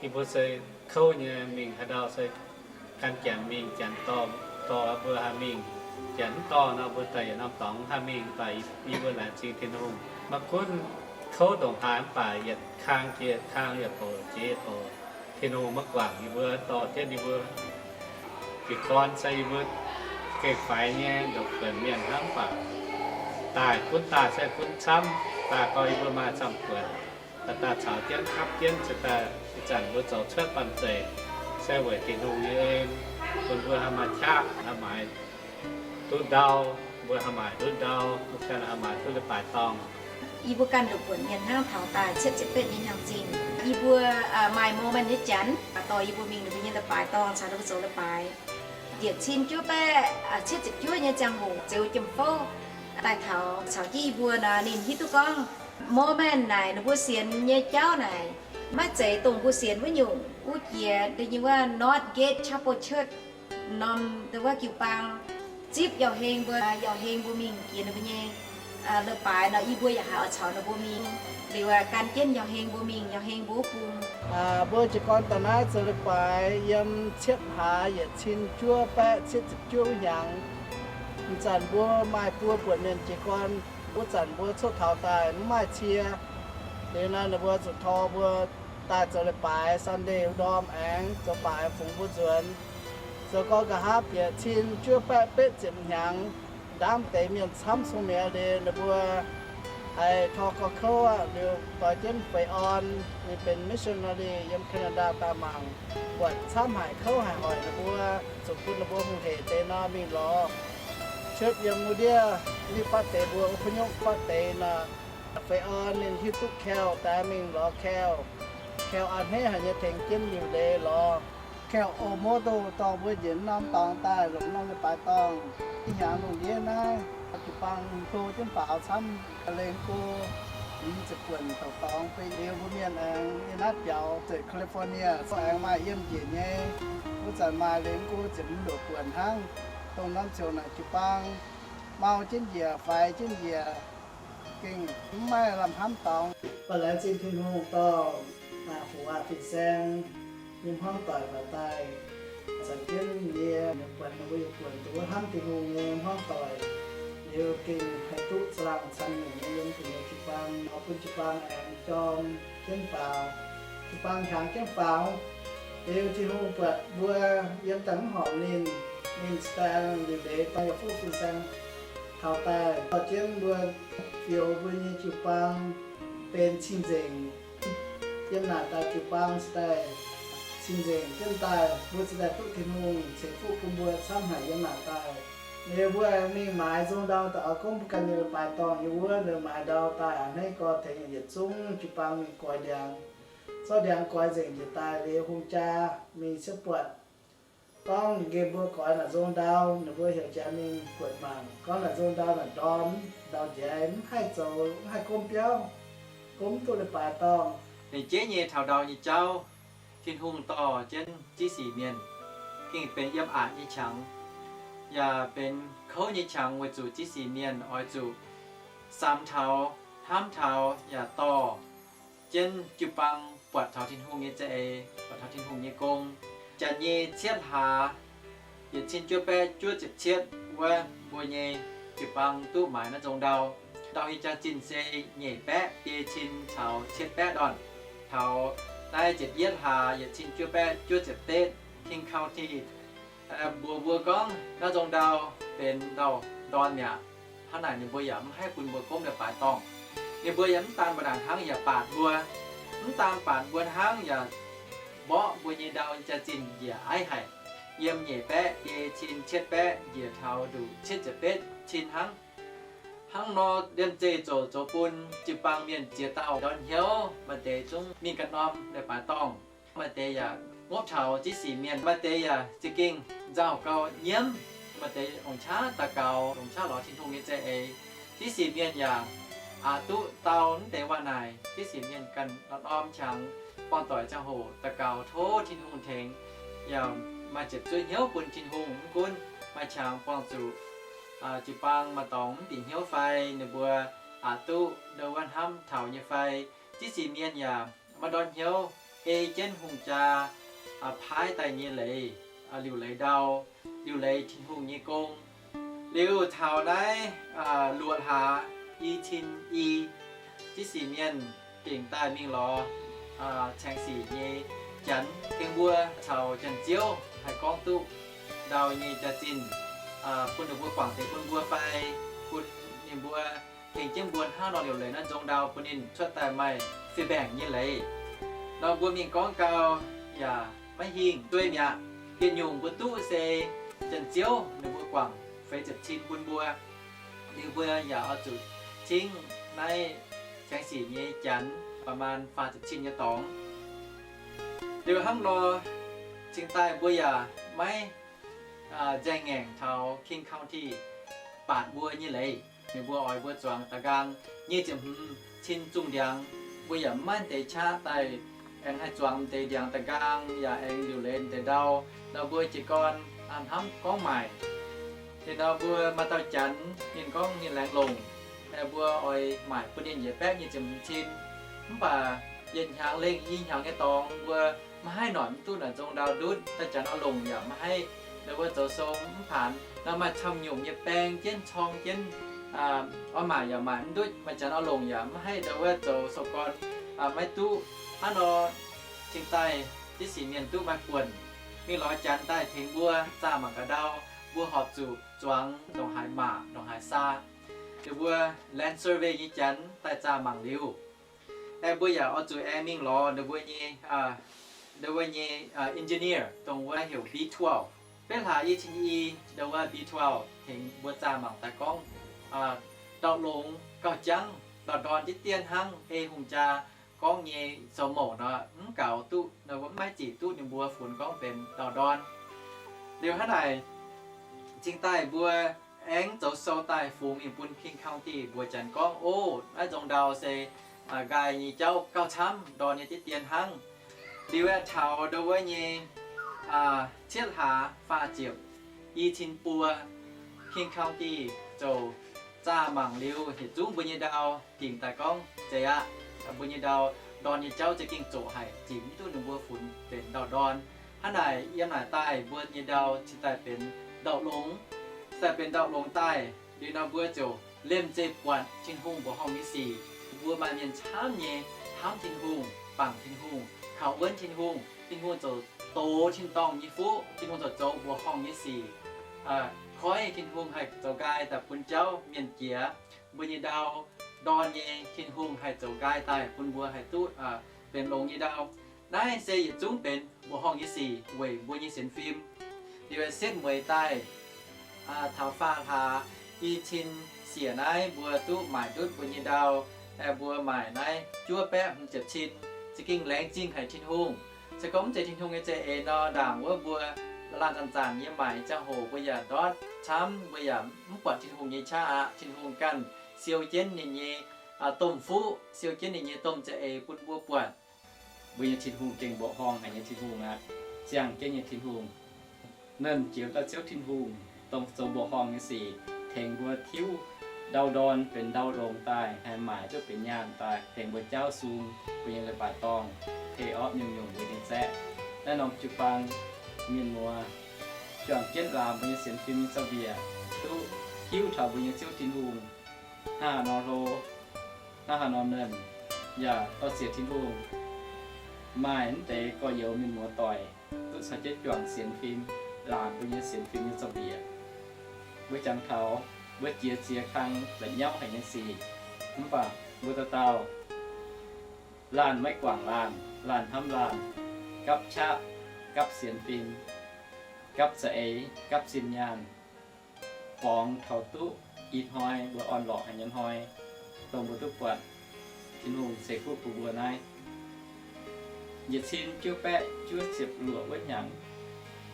Yie mbuo se kouv nyei mingh haaix ndau se gan Janx mingh, Janx dorh, dorh mbuo haih mingh. Janx mv dorh nor, mbuo daaih yietc norm dorngx haih mingh. Mv baac yie mbuo laengz zingh Tin-Hungh, maiv gunv kouv ndongc haaix, mv baac yietc kang jiex kang, yietc bouc jiex yietc bouc, Tin-Hungh maiv guangc yie mbuo, dorh jienv yie mbuo. Jiez gorn se yie mbuo gengh faix nyei, ndopv-buonc mienh hnangv, mv baac daaih gunv daaih se gunv camv, daaih gau yie mbuo maaih camv-buonc, daaih daaih caux jienv gapv jienv, se daaih ih zanc mbuo zoux cuotv banh zeic se weic Tin-Hungh nyei en, bun mbuo haih maaih qaqv, haih maaiz duqv ndau, mbuo haih maaiz duqv ndau, mbuo ganh haih maaiz duqv leiz-baaix dorngh. Yie mbuo ganh ndopv-buonc mienh hnangv, taux daaih cietv ziepc betv nyei hnyangx-zingh, yie mbuo maaih Mormon nyei Janx dorh yie mbuo mingh ninh mbuo nyei leiz-baaix dorngh caux ninh mbuo zoux leiz-baaix. Yietc cin juov baeqv cietv ziepc juov nyei ziangh hoc, Zeux Jiem Fouv daaih taux caux jienv yie mbuo nor, ninh hiuv duqv gorngv Mormon naaic ninh mbuo sienx nyei jauv naaic maiv zeiz dongh mbuo sienx wuov nyungc. Wuov jiex da'nyeic wuov North Gate Chapel Church norm da'wuov jiu-baang zipv Yauh Heng mbuo, Yauh Heng mbuo mingh jiex ninh mbuo nyei leiz-baaix nor, yie mbuo yaac haih oix caux ninh mbuo mingh. Liuz gan jienv Yauh Heng mbuo mingh, Yauh Heng mbuo wuov bung. Mbuo jiez gorn daaih naaiv zoux leiz-baaix yiem cietv hlaax yietc cin juov baeqv cietv ziepc juov wuov hnyangx. Ih zanc mbuo maaih buo buonc mienh jiez gorn. Wuov zanc mbuo coqv taux daaih mv maaih cie. Liuz naaiv ninh mbuo zuqc tor mbuo daaih zoux leiz-baaix Sunday ndorm aengx zoux baaix fungx mbuo nzuonx. Zoux gorn nqa'haav bieqc cin juov baeqv betv ziepc hnyangx, ndaamv deix mienh camv cong-mengh liuz ninh mbuo haih tor gorx kouv aqv. Liuz doix jienv Feix Orn, ninh benx missionary yiem Canada daaih mangc, buatc camv haic, kouv haic, hoic ninh mbuo, zuqc bun ninh mbuo hungh heic deix nor mingh lorz cuotv yiem wuov ndiev, ninh fatv deix mbuo wuov kuv nyungc fatv deix nor. Feix Orn ninh hiuv duqv Carol daaih mingh lorz Carol. Carol a'hneiv haic nyei tengx jienv liuc leiz lorz. Carol oix muoz-doic dorh mbuo njiec norm dorngx daaih longc norm leiz-baaix dorngh. Ih hnyangx lungh ndiev naaiv jiu-baang hlo jienv faaux camv, lengh go ziepc buonc douc dorngx. Beiv liuz mbuo mienh aengx yiem naaiv biaux zuqc California, aengx maaih yiem njiec nyei. Wuov zanc maaih lengh go ziepc hmz luoqc buonc hnangv, dongh norm ziouc naaic jiu-baang mau jienv njiec, faix jienv njiec, gengh mv maaih lamh hnamv dorngx. Mv baac laengz zingh Tin-Hungh dorh naaic fu waac fin-saeng nyei hmuangv doic baac daaih caux jienv yie, buatc ninh mbuo yietc buonc duqv hnamv Tin-Hungh nyei hmuangv doic, liuz gengh haih duqv caangh laangh cang nyungc nyei yiem gu'nyuoz jiu-baang, bun jiu-baang aengx jorm jienv faaux, jiu-baang hiaangx jienv faaux. Liuz Tin-Hungh buatc mbuo yiem daaih mv horpc ninh, ninh cingx daaih liuc leiz dorh yaac fuqv fin-saeng taux daaih dorh jienv mbuo fioux mbuo nyei jiu-baang benx cing-nzengc. Yiem naaic daaih jiu-baang cingx daaih cing-nzengc jienv daaih, mbuo cingx daaih duqv Tin-Hungh ceix fuqv bun mbuo camv haic yiem naaic daaih. Liuz mbuo aengx mingh maaiz nzong ndau daaih oix gorngv mbuo ganh nyei leiz-baaix dorngh nyei wuov, liuz maaiz ndau daaih a'hneiv gorx tengx yietc zungv jiu-baang mingh goix ndiangx. Zorqv ndiangx goix nzengc njiec daaih liuz hungh jaa mingh sieqv buatc. Gorngv ninh nqemh mbuo goix naaic nzong ndau, ninh mbuo heuc jaax mingh buatc mangc. Gorngv naaic nzong ndau naaic ndorm, ndau-njaix, mv haih zoux, mv haih gomv biauv, gomv mv duqv leiz-baaix dorngh. Ninh jeiv nyei taux ndau nyei jauv, Tin-Hungh dorh jienv Ziv Sic Mienh gengh benx yiem aqc nyei qangx, yaac benx kouv nyei qangx, weic zuqc Ziv Sic Mienh oix zuqc samx taux, hnamv taux, yaac dorh jienv jiu-baang buatc taux Tin-Hungh nyei za'eix, buatc taux Tin-Hungh nyei gong. Janx nyei cietv hlaax yietc cin juov baeqv juov ziepc cietv wuov, mbuo nyei jiu-baang duqv maaiz naaiv nzong ndau. Ndau nyei jaax-zinh se nyeic baeqv biei cin caux cietv baeqv ndorn. Taux naaiv ziepc yietv hlaax yietc cin juov baeqv juov ziepc betv, King County mbuox mbuo gorngv naaiv nzong ndau benx ndau ndorn mi'aqv. Hnangv naaic ninh mbuo yaac mv haih bun mbuo gomv leiz-baaix dorngh. Ninh mbuo yaac mv daan mbuo naaic hnangv, yaac baatc mbuo. Mv daan baatc mbuo hnangv, yaac mborqv mbuo nyei ndau jaax-zinh njiec aiv haic. Yiem nyeic baeqv biei cin cietv baeqv njiec taux nduqc cietv ziepc betv cin hnangv. Hnangv nor, liemh zeih ziouc zoux bun jiu-baang mienh ziex dauh ndorn hnyouv. Maaih deix zungv mingh ganh norm leiz-baaix dorngh. Maaih deix yaac ngopv taux Ziv Sic Mienh. Maaih deix yaac za'gengh nzauh gau nyiemv. Maaih deix longc qaqv daux gaux, longc qaqv lorz Tin-Hungh nyei za'eix. Ziv Sic Mienh yaac aqc duqv dau mv deix waac naaic. Ziv Sic Mienh ganh norm-norm qangx buangh doic ziangh hoc daux gaux tov Tin-Hungh tengx, yaac maaih ziepc zuoqv hnyouv bun Tin-Hungh. Mv gunv maaih qangx buangh zuqc jiu-baang maaih dorngx mv bieqc hnyouv fai, ninh mbuo aqc duqv ndo wuov hnamv taux nyei fai, Ziv Sic Mienh yaac maiv ndortv hnyouv. ei jienv hungh jaa paaiv daaih nyei leiz, liuc leiz ndau, liuc leiz Tin-Hungh nyei gong. Liuz taux naaiv luoqc hlaax i cin i, Ziv Sic Mienh dingc daaih mingh lorz Caeng Sic nyei janx, tengx mbuo caux Janx-Ziouv haih gorngv duqv ndau nyei jaax-zinh, bun ninh mbuo guangc deix bun mbuo fai bun ninh mbuo tengx jienv mbuo hnangv nor liuc leiz naaiv nzong ndau bun ninh cuotv daaih maaih fih mbaengc nyei leiz. Nor mbuo mingh gorngv gau yaac maiv hingh, zuei mi'aqv. Yietc nyungc mbuo duqv se Janx-Ziouv ninh mbuo guangc feix ziepc cin bun mbuo. Liuz mbuo yaac oix zuqc cingv naaiv Caeng Sic nyei janx ประมาณ faah ziepc cin nyei dorngx. Liuz hnangv nor, cingx daaih mbuo yaac maiv nzaeng ngaengc taux King County baatc mbuo nyei leiz. Ninh mbuo oix mbuo zuangx da'nqaang nyic ziepc hmz cin zungh ndiangx. Mbuo yaac maiv deix qaqv daaih aengx haih zuangx deix ndiangx da'nqaang, yaac aengx liuc leiz deix ndau. Nor mbuo jiez gorn hnamv gorngv maaic. Liuz nor mbuo maaih dauh janx ninh gorngv ninh laengz longc, mbuo oix maaic bun ninh yietc baeqv nyic ziepc hmz cin. Mv baac yietc hnyangx lengh i hnyangx nyei dorngx mbuo maiv haih noic mv duqv naaic nzong ndau ndutv. Daaih janx oix longc yaac maiv haih, ndau wuov zoux sou mv paanx. Nor maaih camv nyungc nyei baeng jienv corng jienv, oix maaic yaac maaic mv ndutv. Maaih janx oix longc yaac maiv haih, ndau wuov zoux sou gorn maiv duqv. Hnangv nor cingx daaih Ziv Sic Mienh duqv maaih buonc mingh lorz janx daaih tengx mbuo zaah mangc gaax ndau. Mbuo horpc zuqc zuangx ndongc haaix maac ndongc haaix saa. Liuz mbuo land survey nyei janx daaih zaah mangc liuz, aengx mbuo yaac oix zuqc aengx mingh lorz ndau wuov nyei, ndau wuov nyei engineer, dongh wuov heuc B twelve. Betv hlaax i cin i, ndau wuov B twelve tengx mbuo zaah mangc daaih gorngv ndau longx gauh jangv, ndau ndorn diqv dien hnangv, ei hungh jaa gorngv nyei sou mouc nor mv gaux duqv, maiv zic duqv ninh mbuo funx gorngv benx ndau ndorn. Liuz hnangv naaic, cingx daaih mbuo aengx zoux sou daaih fungx mingh bun King County mbuox janx gorngv, O, naaiv nzong ndau se nqaai nyei jauv gauh camv, ndorn nyei diqv dien hnangv. Liuz aeqv, taux ndau wuov nyei cietv hlaax faah ziepc i cin buo, King County ziouc zaah mangc liuz, yietc zungv mbuo nyei ndau dingc daaih gorngv, Zeiz aqv. Mbuo nyei ndau ndorn nyei jauv za'gengh zoqc haic, zic mv duqv ninh mbuo funx benx ndau ndorn. Hnangv naaic yiem naaic daaih mbuo nyei ndau cingx daaih benx ndau longx. Cingx daaih benx ndau longx daaih liuz nor, mbuo ziouc liemh zeih buatc Tin-Hungh mbuoqc horngh nyei sic. Mbuo maaih mienh camv nyei hnamv Tin-Hungh, bangc Tin-Hungh, kaux wuonv Tin-Hungh. Tin-Hungh ziouc dox tin-dorngh nyei fuqv. Tin-Hungh ziouc zoux mbuoqc horngh nyei sic. Koiv Tin-Hungh haih zoux nqaai daaih bun jauv mienh jiex. Mbuo nyei ndau ndorn nyei, Tin-Hungh haih zoux nqaai daaih bun mbuo haih duqv benx longx nyei ndau. Naaiv se yietc zungv benx mbuoqc horngh nyei sic weic mbuo nyei sienx fim. Liuz setv mueiz daaih taux faam hlaax i cin siec naaiv, mbuo duqv maaic ndutv mbuo nyei ndau. Mbuo maaic naaiv juov baeqv hmz ziepc cin, za'gengh laengz zingh haic Tin-Hungh. Se gorngv mv zeiz Tin-Hungh nyei za'eix nor, ndaangc wuov mbuo laanh zanc-zanc nyei maaic ziangh hoc mbuo yaac ndortv camv, mbuo yaac mv buatc Tin-Hungh nyei qaqv aqv. Tin-Hungh ganh siou jienv ninh nyei domh fuqv, siou jienv ninh nyei domh za'eix bun mbuo buatc. Mbuo nyei Tin-Hungh gengh mbuoqc horngh haic nyei Tin-Hungh aqv, ziangh jienv nyei Tin-Hungh. Nernh Jiex Daaih Ziouv Tin-Hungh dongh zoux mbuoqc horngh nyei sic, tengx mbuo tiuv ndau ndorn benx ndau longx daaih, haih maaic duqv benx nyaanh daaih, tengx mbuo jaauv sung mbuo nyei leiz-baaix dorngh, pay off nyungc-nyungc mbuo nyei zaeqv. Naaiv norm jiu-baang mienh muoz juangc jienv laamz mbuo nyei sienx fim nyei zaux-mbiec, duqv hiuv taux mbuo nyei Ziouv Tin-Hungh hnangv haaix nor hlo, hnangv haaix nor nernh, yaac dor-ziec Tin-Hungh maaih mv deix gorx-youz mienh muoz doic duqv caux jienv juangc sienx fim, laamz mbuo nyei sienx fim nyei zaux-mbiec. Mbuo jangx taux mbuo jiex ziex kang la'nyauv haic nyei sic, mv baac mbuo dauh dauh laanh maiv guangc laanh, laanh hnamv laanh, gapv qaqv, gapv sienx fim, gapv za'eix, gapv zinh nyaanh, borngz taux duqv ih hnoi mbuo orn-lorqc haic nyei hnoi, dongh mbuo duqv buatc Tin-Hungh ceix fuqv bun mbuo naaiv. Yietc cin juov baeqv juov ziepc luoqc wuov hnyangx,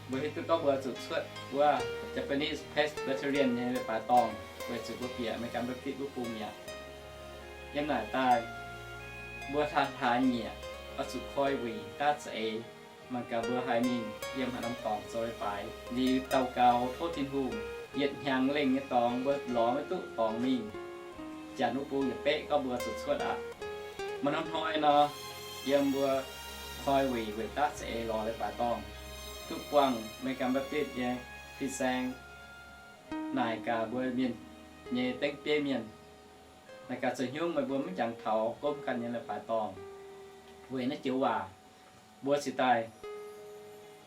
mbuo hiuv duqv gorngv mbuo zuqc cuotv wuov Japanese Presbyterian nyei leiz-baaix dorngh, weic zuqc mbuo bieqc Meigan Baptist wuov bung mi'aqv. Yiem naaic daaih, mbuo hlaax hlaax nyieqc oix zuqc koi wuic daav za'eix, mangc gaax mbuo haih mingh yiem haaix norm dorngx zoux leiz-baaix. Liuz daux gaux tov Tin-Hungh, yietc hnyangx lengh nyei dorngx mbuo lorz maiv duqv dorngx mingh. Janx wuov bung yietc beqv gorngv mbuo zuqc cuotv aqv. Maaih norm hnoi nor, yiem mbuo koi wuic, weic daav za'eix lorz leiz-baaix dorngh, duqv buangh American Baptist nyei fin-saeng naaic gaax mbuo mienh nyei dengv bieiv mienh. Naaic gaax zoux hnyouv meih mbuo maiv jangx taux gomv ganh nyei leiz-baaix dorngh. Weic naaiv joux waac mbuo cingx daaih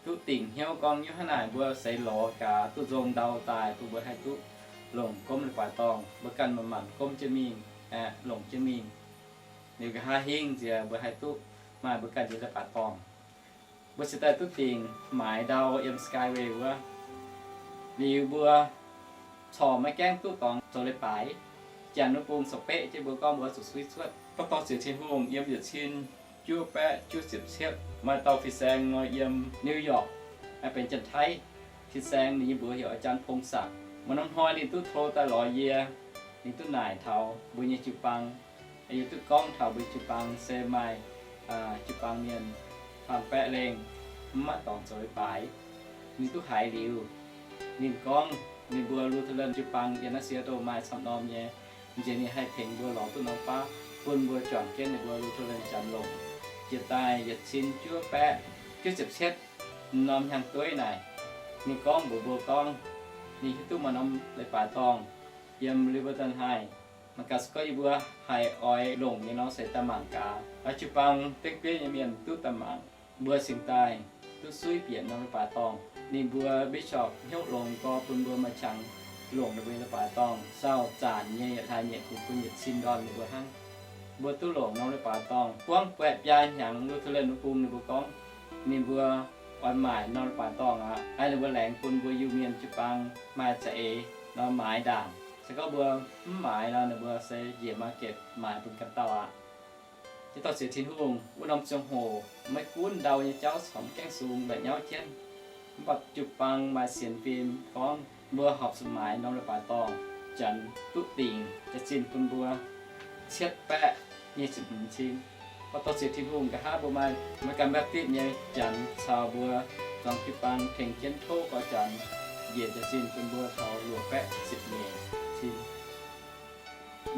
duqv dingc hnyouv gorngv nyungc hnangv naaic mbuo seix lorz gaax duqv nzong ndau daaih bun mbuo haih duqv longc gomv leiz-baaix dorngh. Mbuo ganh manc-manc gomv jienv mingh, aeqv, longc jienv mingh. Liuz nqa'haav hingv nziex mbuo haih duqv maaih mbuo ganh nyei leiz-baaix dorngh. Mbuo cingx daaih duqv dingc maaiz ndau yiem Skyway wuov. Liuz mbuo corc maiv gaengh duqv dorngx zoux leiz-baaix. Janx wuov bung corc beqv jienv mbuo gorngv mbuo zuqc suiv cuotv. Gorngv dorh ziec Tin-Hungh yiem yietc cin juov baeqv juov ziepc cietv maaih dauh fin-saeng nor yiem New York, aengx benx Janx-Taiv fin-saeng, ninh nyei mbuox heuc อาจารย์ พงศักดิ์. Maaih norm hnoi ninh duqv tov daaih lorz yie, ninh duqv naaic taux mbuo nyei jiu-baang, yie duqv gorngv taux mbuo jiu-baang se maaih jiu-baang mienh faam-baeqv lengh mv maiv dorngx zoux leiz-baaix. Ninh duqv haiz liuz, ninh gorngv ninh mbuo Lutheran jiu-baang yiem naaiv Seattle maaih camv norm nyei. Nziex ninh haih tengx mbuo lorz duqv norm baav bun mbuo juangc jienv ninh mbuo Lutheran Janx longc. Jiex daaih yietc cin juov baeqv juov ziepc cietv norm hnyangx-dueiv naaic, ninh gorngv mbuox mbuo gorngv ninh hiuv duqv maaih norm leiz-baaix dorngh yiem Riverton haih. Mangc gaax se gorngv yie mbuo haih oix longc nyei nor se daaih mangc gaax. Jiu-baang dengv bieiv nyei mienh duqv daaih mangc. Mbuo cingx daaih duqv suiv bieqc norm leiz-baaix dorngh. Ninh mbuo bishop hnyouv longx gorx bun mbuo maaih qangx longc ninh mbuo nyei leiz-baaix dorngh. Saauh zaanc nyei yietc hlaax nyeic kungx bun yietc cin ndorn ninh mbuo hnangv. Mbuo duqv longc norm leiz-baaix dorngh. Buangv baeqv biaa hnyangx Lutheran wuov bung ninh mbuo gorngv ninh mbuo oix maaic norm leiz-baaix dorngh aqv. Aa, ninh mbuo laengz bun mbuo Iu-Mienh jiu-baang maaih za'eix nor maaiz ndaangc. Se gorngv mbuo mv maaiz nor, ninh mbuo se njiec market maaiz bun ganh dauh aqv. Yie dorh ziec Tin-Hungh wuov norm ziangh hoc maiv gunv ndau nyei jauv corc mv gaengh sung la'nyauv jienv. Mv baac jiu-baang maaih sienx fim gorngv mbuo horpc zuqc maaiz norm leiz-baaix dorngh, Janx duqv dingc jaax-zinh bun mbuo cietv baeqv nyic ziepc hmz cin. Gorngv dorh ziec Tin-Hungh nqa'haav mbuo maaih American Baptist nyei Janx caux mbuo zuangx jiu-baang tengx jienv tov gorx Janx njiec jaax-zinh bun mbuo taux luoqc baeqv ziepc nyeic cin.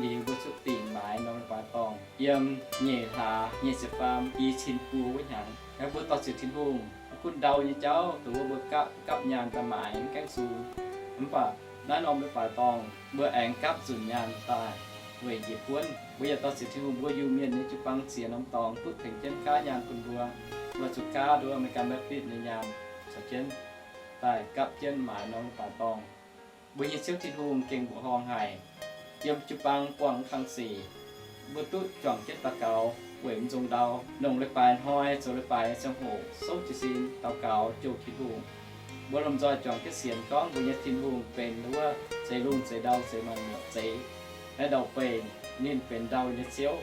Liuz mbuo zuqc dingc maaiz norm leiz-baaix dorngh yiem nyeic hlaax nyic ziepc faam i cin buo wuov hnyangx. Mbuo dorh ziec Tin-Hungh, gunv ndau nyei jauv dongh wuov mbuo gapv gapv nyaanh daaih maaiz mv gaengh sung. Mv baac naaiv norm leiz-baaix dorngh mbuo aengx gapv nzunc nyaanh daaih weic njiec buonv. Mbuo yaac dorh ziec Tin-Hungh mbuo Iu-Mienh nyei jiu-baang ziex norm dorngx duqv tengx jienv gaav nyaanh bun mbuo. Mbuo zuqc gaav nduov American Baptist nyei nyaanh caux jienv daaih gapv jienv maaiz norm leiz-baaix dorngh. Mbuo nyei Ziouv Tin-Hungh gengh mbuoqc horngh haic. Yiem jiu-baang buangh kang sic, mbuo duqv juangc jienv daux gaux weic mv nzong ndau. Longc leiz-baaix hnoi zoux leiz-baaix nyei ziangh hoc souv jiez sin daux gaux jouh Tin-Hungh. Mbuo lomh nzoih juangc jienv sienx gorngv mbuo nyei Tin-Hungh benx wuov zeix lungh zeix ndau zeix maanc muotc zeix. Naaiv ndau-beih ninh benx ndau nyei Ziouv.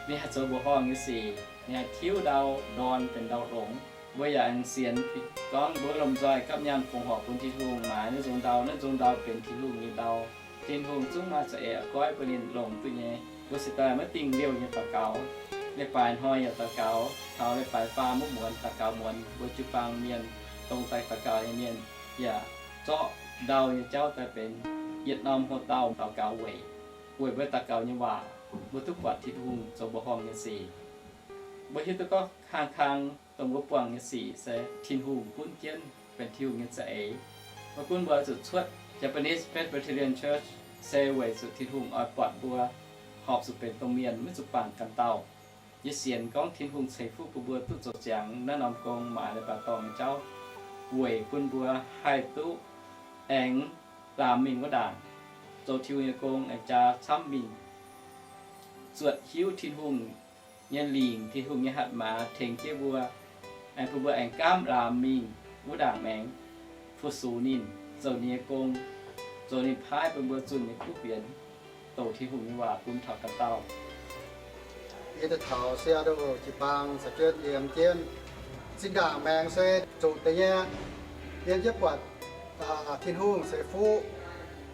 Ninh haih zoux mbuoqc horngh nyei sic. Ninh haih tiuv ndau ndorn benx ndau longx. Mbuo yaac aengx sienx gorngv mbuo lomh nzoih gapv nyaanh fongc horc bun Tin-Hungh maaiz naaiv nzong ndau. Naaiv nzong ndau benx Tin-Hungh nyei ndau. Tin-Hungh zungv maaih za'eix aqv goiv bun ninh longc duqv nyei. Mbuo cingx daaih maiv dingh liouh nyei daux gaux. Leiz-baaix hnoi yaac daux gaux, taux leiz-baaix faam wuov muonz daux gaux muonz. Mbuo jiu-baang mienh, dongh daaih daux gaux nyei mienh yaac zorqv ndau nyei jauv daaih benx yietc norm hoc-dauh daux gaux weic, weic mbuo daux gaux nyei waac mbuo duqv buatc Tin-Hungh zoux mbuoqc horngh nyei sic. Mbuo hiuv duqv gorngv kang-kang dongh mbuo buangh nyei sic se Tin-Hungh gunv jienv, benx Tin-Hungh nyei za'eix. Maiv gunv mbuo zuqc cuotv Japanese Presbyterian Church se weic zuqc Tin-Hungh oix buatc mbuo horpc zuqc benx domh mienh, maiv zuqc bangc ganh dauh. Yie sienx gorngv Tin-Hungh ceix fuqv bun mbuo duqv zoux ziangx naaiv norm gong, maaiz leiz-baaix dorngh nyei jauv, weic bun mbuo haih duqv aengx laamh mingh wuov ndaangc zoux Tin-Hungh nyei gong, aengx jaa camv mingh, zuotc hiuv Tin-Hungh nyei lingc, Tin-Hungh nyei hatc maaz tengx jienv mbuo, aengx bun mbuo aengx gaamv laamh mingh wuov ndaangc maengx fu-sux ninh, zoux ninh nyei gong, zoux ninh paaiv bun mbuo zunh nyei kuv fienx, doqc Tin-Hungh nyei waac bun taux ganh dauh. Yie daaih taux Seattle jiu-baang caux jienv yiem jienv. Zinh ndaangc maengx se zuqc deix nyei, yiem jienv buatc Tin-Hungh ceix fuqv,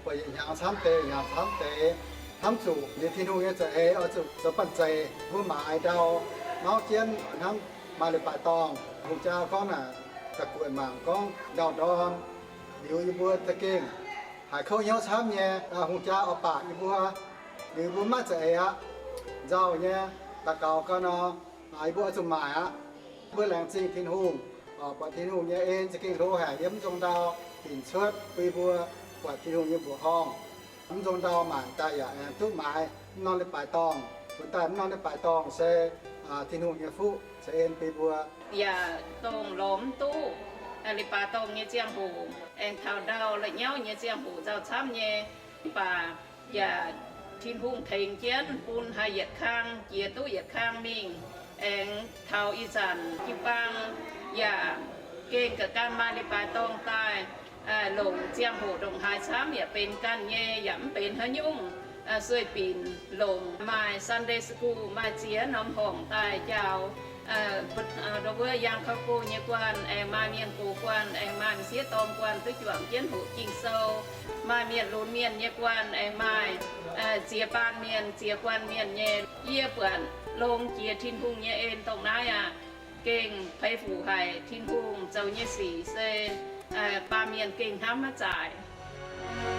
buatc yietc hnyangx camv deix, yietc hnyangx camv deix, hnamv zuqc liuz Tin-Hungh nyei za'eix oix zuqc zoux banh zeic, mbuo maaiz ndau, mauv jienv hnamv maaih leiz-baaix dorngh. Hungh jaa gorngv naaic, da'guoqv mangc gorngv ndau-ndorm, liuz yie mbuo za'gengh haiz kouv hnyouv camv nyei. Hungh jaa oix baac yie mbuo, liuz yie mbuo maiv za'eix aqv. Nzauh nyei, daux gaux gau nor, yie mbuo oix zuqc maaic aqv. Mbuo laengz zingh Tin-Hungh, buatc Tin-Hungh nyei en za'gengh hlo haic yiem mv nzung ndau hinc cuotv bun mbuo buatc Tin-Hungh nyei mbuoqc horngh. Mv nzung ndau maaic daaih yaac aengx duqv maaiz mv norm leiz-baaix dorngh. Bun daaih mv norm leiz-baaix dorngh se Tin-Hungh nyei fuqv ceix en bun mbuo. Yaac dongh lorz mv duqv leiz-baaix dorngh nyei ziangh hoc, aengx taux ndau la'nyauv nyei ziangh hoc nzauh camv nyei. Mv baac yaac Tin-Hungh tengx jienv bun haih yietc kang jiex duqv yietc kang mingh. Aengx taux ih zanc jiu-baang yaac gengh ga'ganh maaih leiz-baaix dorngh daaih, longc ziangh hoc ndongc haaix camv yaac benx ganh nyei, yaac mv benx haaix nyungc. Sueih binc longc maaih Sunday school, maaih ziex norm horngc daaih njaaux wuov Yangh Kaux Go nyei guanh, aengx maaih Mienh Gox guanh, aengx maaih m'sieqv dorng guanh duqv juangc jienv hoqc Ging-Sou. Maaih mienh lunx mienh nyei guanh, aengx maaih ziex baanh mienh, ziex guanh mienh nyei. Yie buatc longx jiex Tin-Hungh nyei en dongh naaiv aqv. Gengh peix fuc haic, Tin-Hungh zoux nyei sic se baamh mienh gengh hnamv maiv zaaic.